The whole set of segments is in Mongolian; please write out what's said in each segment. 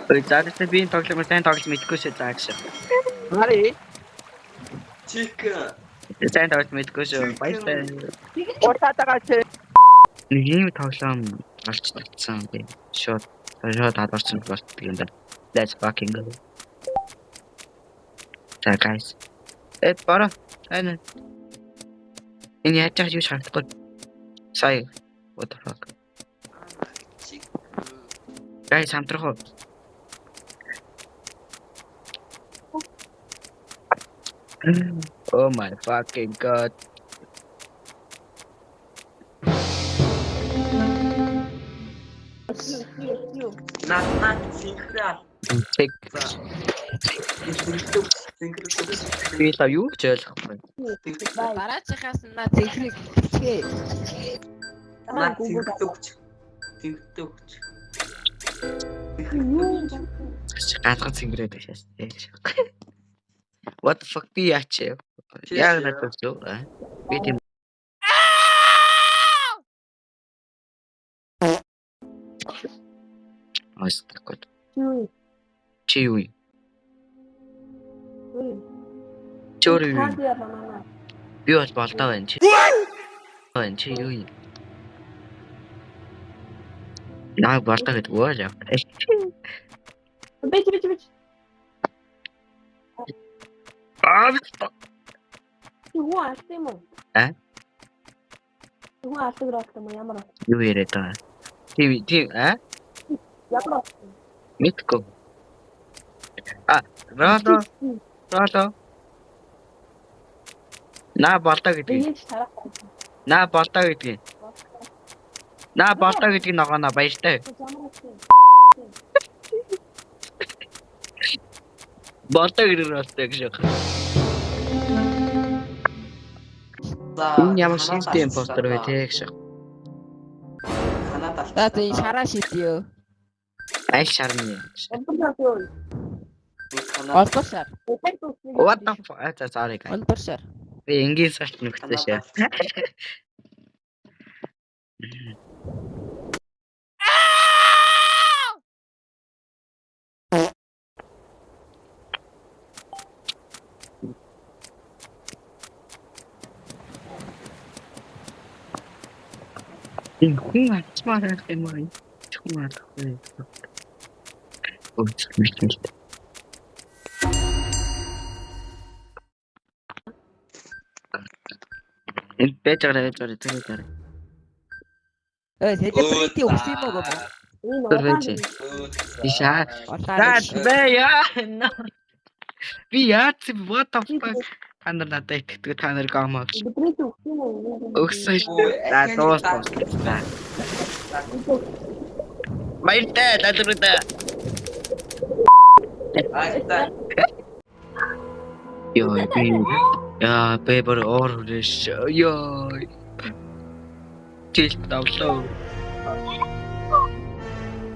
Ой, за тэгтээ би энэ тоглоомоор сайн тоглож мэдэхгүй шүү заа гэж. Хари. Chicken. Сайн тоглож мэдэхгүй шүү. Баярлалаа. Уртаатайгаа чи. Нэг ийм тоглоом олж татсан би. Шууд шууд алуурсан болтго юм да. Let's fucking go. За guys. Э бара. Энэ энэ яаж яаж юу шаардахгүй. Сая. What the fuck. Chicken. Guys хамтрах уу? Oh my fucking god. Наад наад синхрол. Тэг Синхрол. Синхрол. би л юу ч ойлгохгүй. Дараачихаас нь наа зэнхрийг хичээ. Наад синхрол өгч. Синхрол өгч. Ганцхан цэнгэрээд байшаас. What the fuck би яач вэ? Яг надад зү. Би тийм Аас такой. Чи юу юм? Чи өөр юу юм? Би бол болдоо байна чи. Байна чи юу юм? Наа болдоо гэдэг үгүй л яа. Бич бич бич. Аа Чи хүн алсан юм уу? А? Чи хүн алдаг ролтой юм уу? Ямар рол? Юу яриад байгаа? Тийм тийм а? Ямар рол? Мэдгүй. А, роло роло. Наа болдоо гэдгийг. Би ч тарах. Наа болдоо гэдгийг. Наа болдоо гэдгийг ногооно баяртай. Ямар рол? Болдоо гэдэг ролтой гэж яг. За. Энэ ямар шинжтэй импостер вэ те гэж. Ханаад алт. За зэ шараа шидьё. Аль шарны. Олбор юу? Олбор шар. What the fuck? За sorry guys. Олбор шар. Би энгийн сарт нүгтсэн шээ. Энэ хүн авчмаар байх юм уу? Хүн алахгүй. Өөч мэдмэл. Энэ байж байгаа байж байгаа тэр тэр. Ой, селебрити өгсөн юм уу гоо? Энэ Тэр байж. Ишаа. За бэ яа. Би яац what the fuck. Та нар надад итгэдэг та нар гомоо. Селебрити өгсөн юм уу? Өгсөн шүү. За дуусна. Баяртай лалруудаа. Баяртай. Йоо би яа би бүр уур хүрээш. Йоо. Тил давлаа.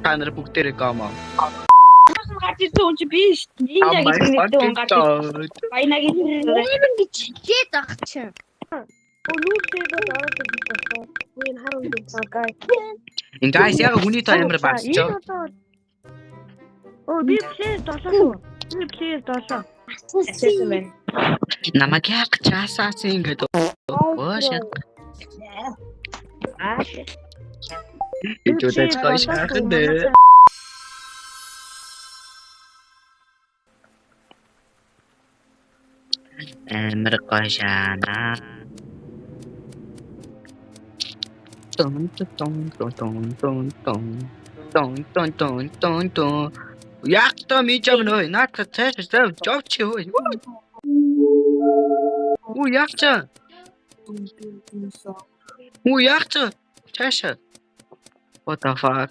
Та нар бүгдээрээ гомоо. Гарч ирсэн хүн чи би шүү дээ. Нинжа гэдэг нэртэй хүн гарч ирсэн. Баянагийн Нэмэн гэж хичээд ах чинь. Өнөөдөр бол ороод ирсэн. Энэ хар үнд цагаа. Энэ guys яг хүний тоо амар багасч. Оо би плеер 7 шүү. Би плеер 7. Асуусан байна. Намайг яг часаас ингээд өө шат. Аа. Ичүүдэж гоё шахах дээ. Амар гоё шаана. Тон тон тон тон тон тон тон тон тон тон тон. Яг то ми жам нөө наадах цааш зав жовч хөө. Уу яг ча. Уу яг ча. Цаашаа. What the fuck?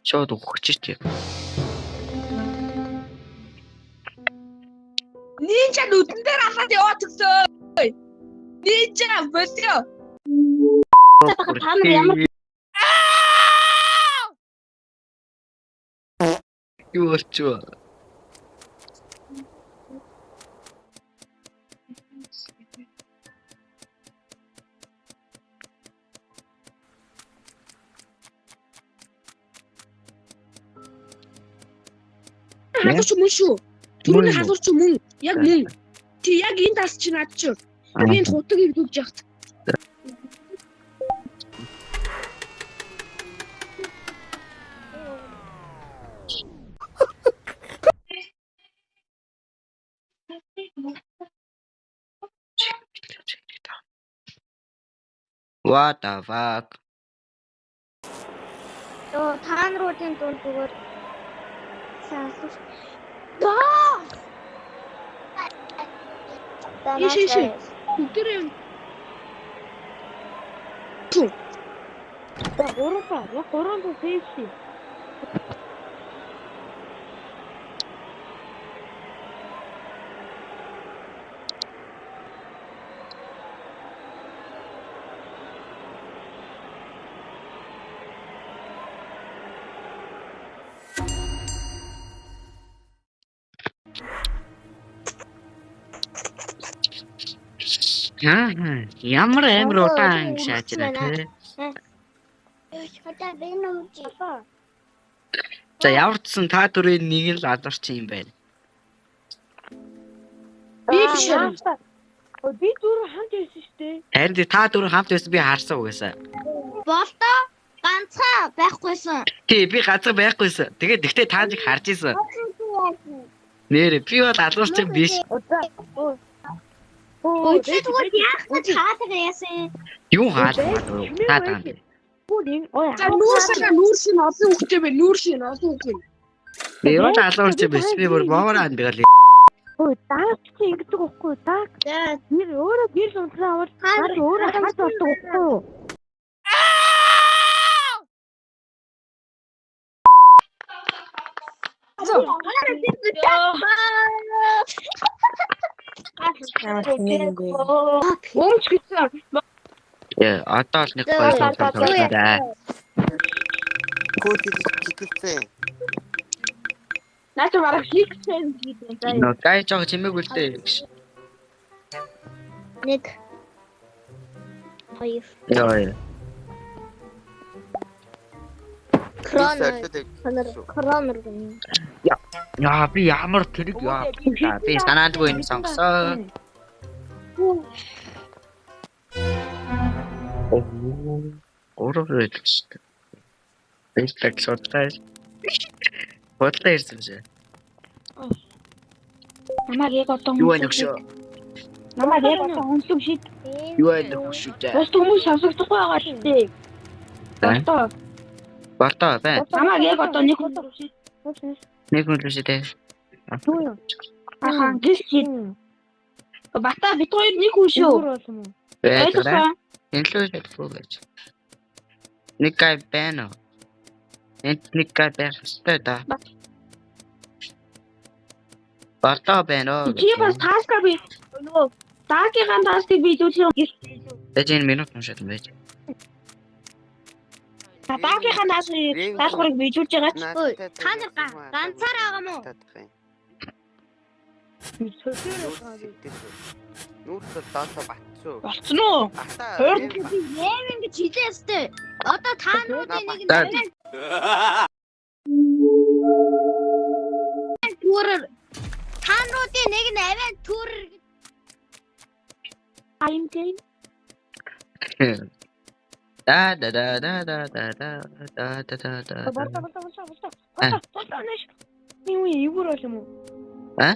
Шууд өгч чи. Нинжа нүдэн дээр алаад яваад өгсөө. Нинжа болио. Та нар ямар Юу болчихв? Халуурч мөн шүү. Түрүүний халуурч мөн. Яг мөн. Тий яг энэ тас чи над чи. Би энэ хутаг ивдүүлж яхад. What the fuck? Йоо, та наруудын дунд зүгээр сайн алуур. Даа. Иш иш. Бүгдээрээ За гурван яг гурван дүү сейф ши. Аа, ямар амар удаан шааж байна те. Одоо би нүмж. За ямар ч сан та дөрөв нэг л алуурч юм байна. Би биш. Би дөрөв хамт ирсэн шүү дээ. Харин та дөрөв хамт байсан би харсан угаасаа. Болдоо ганцхан байхгүйсэн. Тий, би ганцхан байхгүйсэн. Тэгээд тэгтээ та нарыг харж исэн. Нэрэ би бол алуурч биш. Өчигдөр тэгвэл яах гэж хаалга яасан? Юу хаалга та таа. За нүүрс нь олон хүүхдээ байна. Нүүрс нь олон хүүхдээ. Би бол алуурч биш. Би бүр бовор андгал. Ой, дааг чи ингэдэг байхгүй юу? Дааг. Нэр өөрөө гэрэл унтлаа авал наад өөрөө хаж болдог байхгүй юу? Өмч гэсэн. Яа, одоо л нэг гоё тоглолоо да. Код хийчихсэн. Наа чи бараг хийчихсэн гэдэг юм заа. Нөө гай жоо чимээгүй л дээ. 1 2 Йоо. Кронор гэнэ. Яа, би ямар тэрэг яа. Би санаандгүй юм сонгосон. Гурав байдаг шүү дээ. Бэлэг судлаа. Бодлоо ирсэн юм шиг. Намайг яг одоо Юу байх шүү? Намайг яг одоо хүнслэг шид. Юу байх шүү дээ? Бус хүмүүс сонсогдохгүй байгаа шүү дээ. Болтоо. Болтоо байна. Намайг яг одоо нэг хүн шид. Нэг хүн шүү дээ. Юу юм? Ахаа гис шид. Бата бид хоёр нэг хүн шүү. Байлаа. Энэ л үү гэж. Нэг гай байна уу? Энд нэг гай байх ёстой да. Болтоо байна уу? Чи бас тааска би нөгөө даагийнхаа тааскыг биелүүлэх юм. Байж энэ минут уншаад байж. Даагийнхаа тааскыг даалгаврыг биелүүлж байгаа ч Та нар ганцаар байгаа мó? Нүүрс бол доошо батцуу. Болцсон уу? Хурд Яа ингэж хилээ өстэй. Одоо та наруудын нэг нь түүрэр. Та наруудын нэг нь аваа түүрэр. I'm game. Да да да да да да да да да да да. Болтоо болтоо болтоо болтоо. Болтоо нэш. Юу эвгүр бол юм уу? А?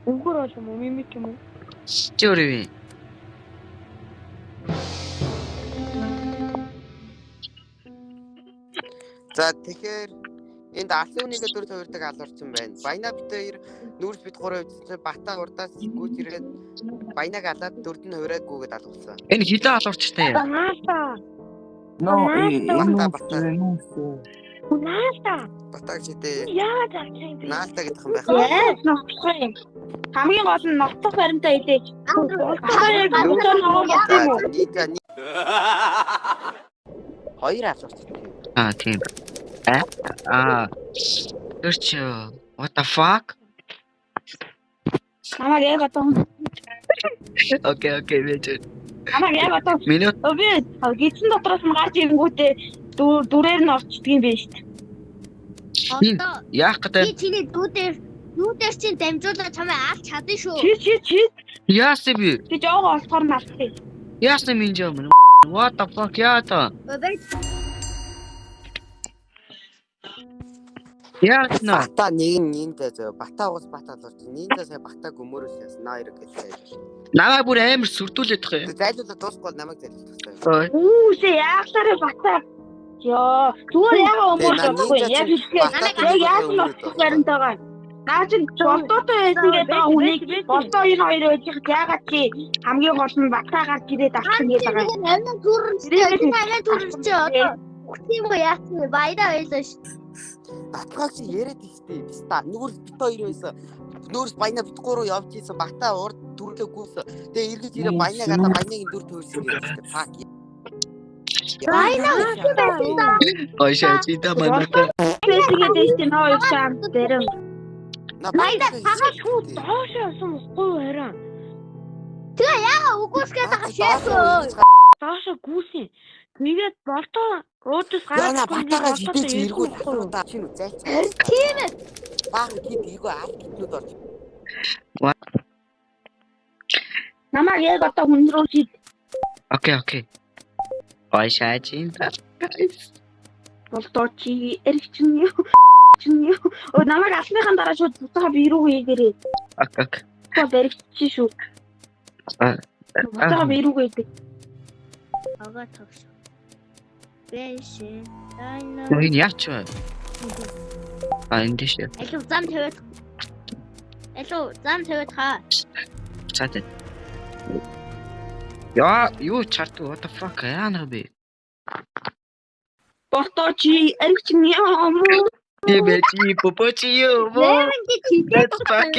Эвгүр бол юм уу? Мимик юм уу? Чи өөр юм. За тэгэхээр энд алсын үнийгээ дүр хувирдаг алуурчин байна. Баяна бит хоёр нүүрс бит гурав үзсэн чинь Бата урдаас гүйж ирээд Баянаг алаад дүрд нь хувираагүй гэдээ алгуулсан. Энэ хилээ алуурчтай юм. Наалта. Ноо Бата. Наалта. Бата гэж дээ. Яагаад авчих юм бэ? Наалта гэдэг юм байх. Ноцлох юм. Хамгийн гол нь ноцлох баримтаа илээж. Хоёр алуурчтай. Аа тийм. Аа. Тэр чи what the fuck? Намайг яг одоо Окей, окей, би чи. Намайг яг одоо минут би гидсэн дотроос нь гарч ирэнгүүтээ дүрээр нь орчдөг юм байна шүү дээ. Хин Одоо яах гэдэг би чиний дүүдээр чинь дамжуулаад чамайг алж чадна шүү. Чи яасан би? чи жоогоо олдохоор нь алдчих. Яасан минь юм? What the fuck яа та? Өө Яасан? Бата нэг нь нинжа зөө. Бата угс бата алуурч. Нинжа сая бата гөмөрөл яасан. Наа хэрэг гэж зайлуул. Намайг бүр амар сүрдүүлээд тах юм. Тэг зайлуулаад дуусахгүй бол намайг зайлуулах хэрэгтэй. Үүсээ яахлаарэ бата. Йоо, зүгээр яага өмөр Тэгээ, болохгүй. нинжа Яг чинь хэлэхээр бата яг яасан болох баримтаагаа. Наа чин болдоотой байсан гэдэг байгаа хүнийг болдоо энэ хоёр байж яагаад чи хамгийн гол нь бата гарч ирээд авсан гэдэг байгаа. Амин түрэрчтэй, амин түрэрчтэй одоо үхэх юм уу яасан бэ? Баяраа байлаа шүү. Батгаг чи яриад ихтэй. Биста. Нүүрс бит хоёр байсан. Нүүрс баяна бит гурав явж исэн. Бата урд дүрлээгүйсэн. Тэгээ эргэж ирээ баянаг ата баянагийн дүр төрсөн гэж байна. Фак. Баяна үхэх байсан да. Ошаа чи та манайта. Байсан гэдэг чинь нөө хоёр шам дэрэн. Баяна Хагаад хүү доош явсан бохгүй юу харин. Тэгээ яага үгүйсгээд байгаа шээсэн. Доошо гүйсэн. Тэгээд болтоо уудас Яна гараад батагаа хідээж эргүү татваруудаа чинь үү зайлч. Тийм ээ. Баг хэд эргүү аль гитнүүд орж. Намайг яг одоо хүн рүү шид. Окей, окей. Ошаа чи та. Болдоо чи эрг чинь юу? Чинь юу? Өө намайг алсныхаа дараа шууд буцаага би рүү хийгээрэй. Ок, ок. Бол баригдчих шүү. Буцаага би рүү хийдэг. Ага тогш. Бэшэ. Дайна. Энэ яач вэ? А энэ дэш. Алив зам тавиад. Алив зам тавиад хаа. Цаад. Яа, юу чартуу what the fuck яана бэ? Болдоо чи эрг чинь юу? Би бэ чи попочи юу? Нэрэн чи чидээ. That's fucking